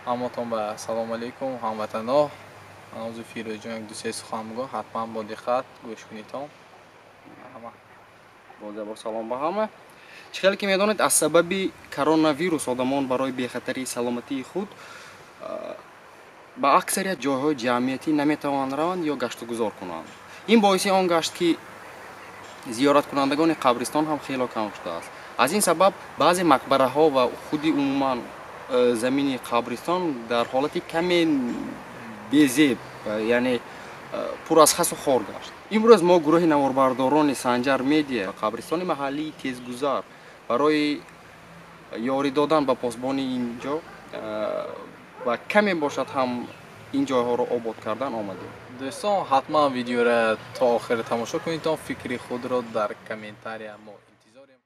Ҳаматон ба салом алейкум, ҳамватано. Ҳанӯзи Фирӯзҷон як ду се сухан мегӯ, ҳатман бо диққат гӯш кунедтон. Ҳама. Боз як бор салом ба ҳама. Чӣ хеле ки медонед, аз сабаби коронавирус одамон барои бехатарии саломатии худ ба аксарият ҷойҳои ҷамъиятӣ наметавонанд раванд ё гаштугузор кунанд. Ин боиси он гашт, ки зиёраткунандагони қабристон ҳам хело кам шудааст. Аз ин сабаб баъзе мақбараҳо ва худи умуман замини қабристон дар ҳолати каме безеб, яъне пур аз хасу хор гашт. Имрӯз мо гурӯҳи наворбардорони Санҷар Медиа қабристони маҳаллии Тезгузар барои ёрӣ додан ба посбони ин ҷо ва каме бошад ҳам ин ҷойҳоро обод кардан омадем. Дӯстон, ҳатман видеоро то охир тамошо кунед, фикри худро дар комментария мо интизорем.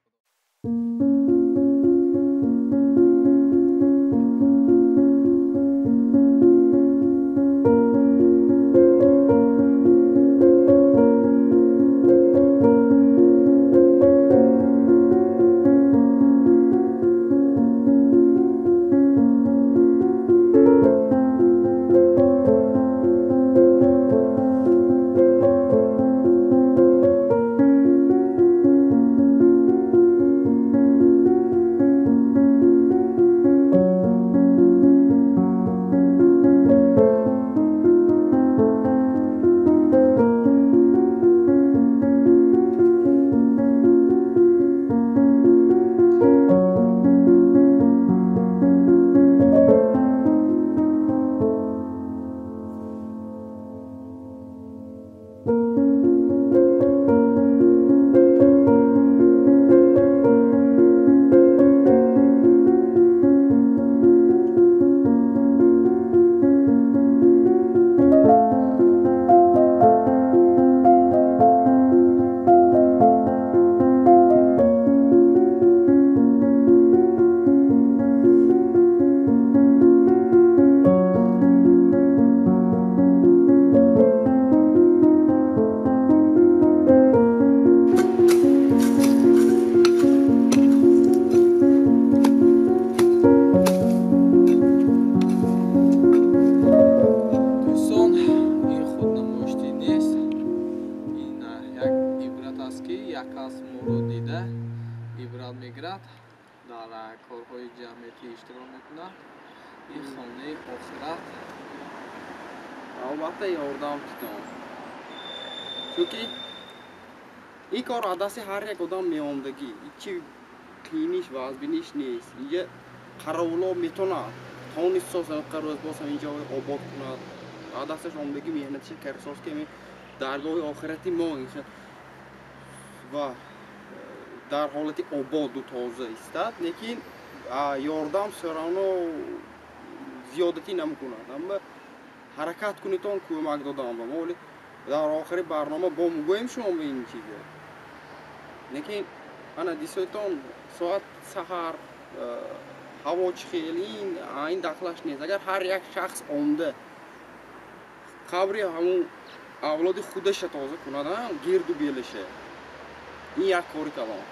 Ибрат мегирад, дар корҳои ҷамъиятӣ иштирок мекунад. Ин хонаи охират албатта ёрдам китон, чунки ин кор аз дасти ҳар як одам меомдагӣ, ҳичи қииниш ва азбиниш нест. Инҷа қаровуло метонад тонисоз рӯз боз ҳам инҷо обод кунад, аз дасташ омдагӣ меҳнатиша карсоз, ки даргоҳи охирати мо ва дар ҳолати ободу тоза истад, лекин ёрдам всё равно зиёдатӣ намекунад. Аммо ҳаракат кунедон кӯмак додан ба мо. Вале дар охири барнома бо мегӯем шумо ба ин чиза. Лекин ана дисойтон соат саҳар ҳаво чӣ хел, ин дахлаш нест. Агар ҳар як шахс омда қабри ҳамун авлоди худаша тоза кунад, гирду белаша, ин як кори калон.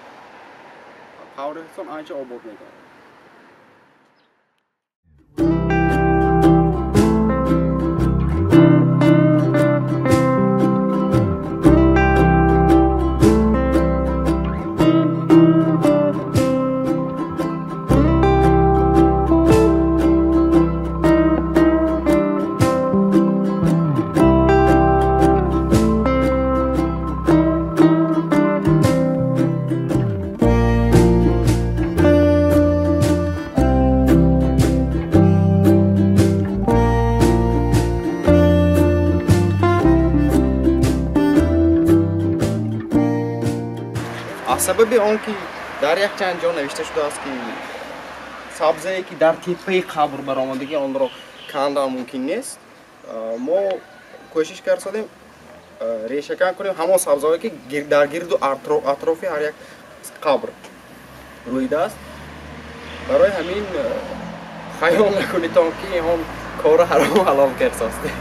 Қабристон анча обод мегардад. Аз сабаби он ки дар якчанд ҷо навишта шудааст, ки сабзае ки дар теппаи қабр баромадагӣ онро кандан мумкин нест, мо кӯшиш кардем решакан кунем ҳамон сабзаҳое ки дар гирду атрофи ҳар як қабр рӯидааст. Барои ҳамин хаёл накунедон, ки он корро ҳарому ҳалол кардастем.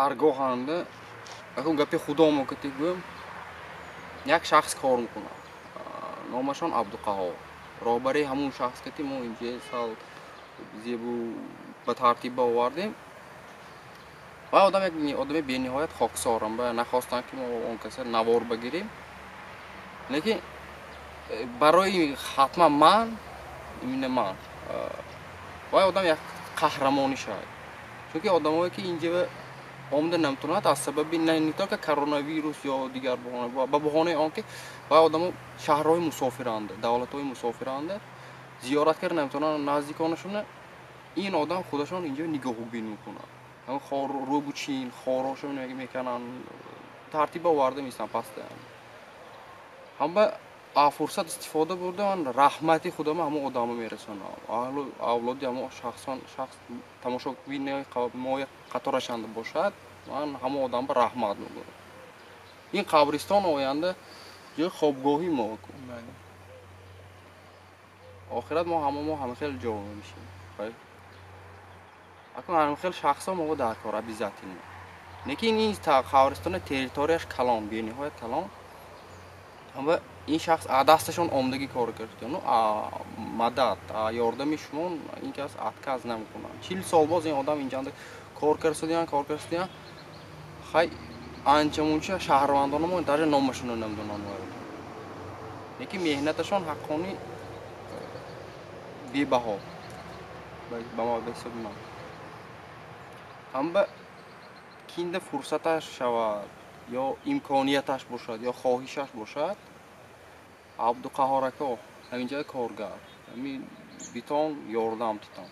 даргоҳанда акун гапи худомо ки гӯям, як шахс кор мекунад, номашон Абдуқаҳор. Роҳбари ҳамун шахс ки мо инҷа сал зебу ба тартиб овардем. Ва одам як одами бениҳоят хоксорам, ба нахостанд ки мо он каса навор бигирем. Лекин барои ҳатман ман, именно ман, вай одам як қаҳрамонӣ шавад. Чунки одамое ки инҷа омада наметавонад аз сабаби не только коронавирус ё дигар баҳона, ба баҳонаи он ки вай одамо шаҳрҳои мусофиранда, давлатҳои мусофиранда зиёрат карда наметавонанд наздиконашона. Ин одам худашон инҷо нигоҳубин мекунад. Ҳамон рӯбучин, хорошо мекунанд, тартиб оварда меистанд паста. Ҳама фурсат истифода бурда ман раҳмати худама ҳамон одамо мерасонам. Аҳлу авлоди ҳамон шахсон, шахс тамошобини мои қаторашанда бошад, ман ҳамон одам ба раҳмат мегӯям. Ин қабристон оянда ҷои хобгоҳи мо. Охират мо ҳама мо ҳама хел ҷо мешем. Акун ҳама хел шахсо мо дар кор обязательно. Лекин ин қабристон территорияш калон, бениҳоят калон. Ҳама ин шахс дасташон омдагӣ кор кард, мадад, ёрдами шумо ин кас отказ намекунад. 40 сол боз ин одам инҷанда кор карсадиян, кор карсадиян. Хай анча мунча шаҳрвандоно мо даже номашонро намедонанд. Лекин меҳнаташон ҳаққонӣ бебаҳо ба мо ба ҳисоби ман. Ҳама кинда фурсаташ шавад ё имконияташ бошад ё хоҳишаш бошад, Абдуқаҳор ака ҳаминҷа коргар, ҳамин битон ёрдам титон.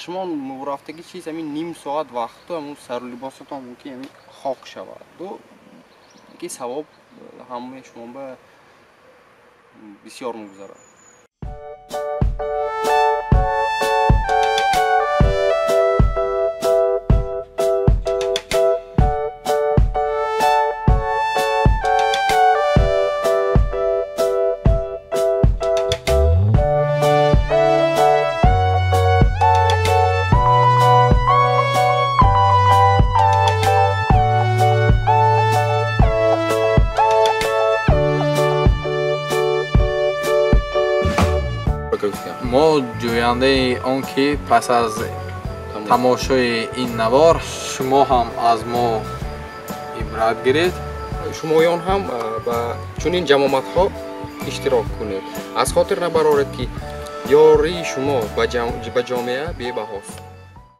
Шумо мурафтаги чиз ҳамин ним соат вақту ҳамун сару либосатон мумкин ҳамин хок шавад. Ду ки савоб ҳамаи шумо ба бисёр мегузарад. Мо ҷӯяндаи он ки пас аз тамошои ин навор шумо ҳам аз мо ибрат гиред, шумоён ҳам ба чунин ҷамоатҳо иштирок кунед. Аз хотир набароред ки ёрии шумо ба ҷомеа бебаҳост.